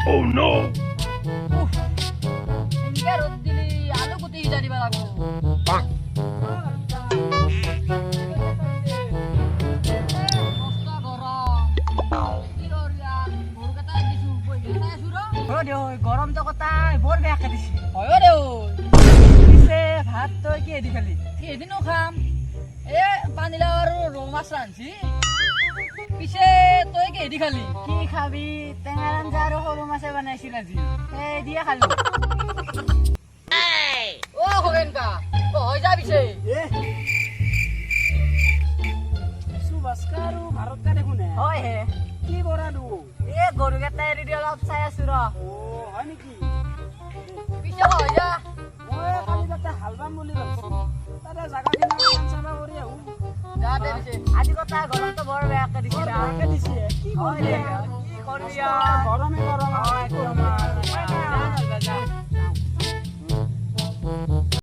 Oh no! উফ, এনেকে ৰ'দ দিলি আলু গুটি সিজাই দিব লাগব। মস্ত গৰম, কি কৰি আৰ গৰুকেইটা দিছো, বহি চাই আছো ৰ। অ দেউ, গৰমটো কটাই বৰ বেয়াকে দিছে। হয় দেউ। পিছে ভাত তই কিহেদি খালি? এদিনো খাম, এ পানীলাও আৰু ৰৌ মাছ ৰান্ধছি। পিছে তই কিহেদি খালি? কি খাবি, টেঙাৰ আঞ্জা আৰু সৰু মাছে বনাইছিল আজি, সেই দিয়ে খালো। অ খগেনকা, হৈ যা পিছে। সুভাষকা আৰু ভাৰতকা দেখোন হে। হয় হে। কি কৰা দু? এই গৰুকেইটা এৰি দি অলপ চাই আছো ৰ। অ, হয় নেকি? পিছে হৈ যা। মই কালি তাতে হাল বাম বুলি ভাবছো, তাতে জাগাখিনি অলপমান চাফা কৰি আহো। যা দে পিছে। আজি কটা গৰমটো বৰ বেয়াকে দিছে বৰ না। বেয়াকে দিছে, কি হয় কৰিবি দে, আৰু? কি কৰিবি মস্ত আৰু? গৰমে গৰম। হয়, একদম।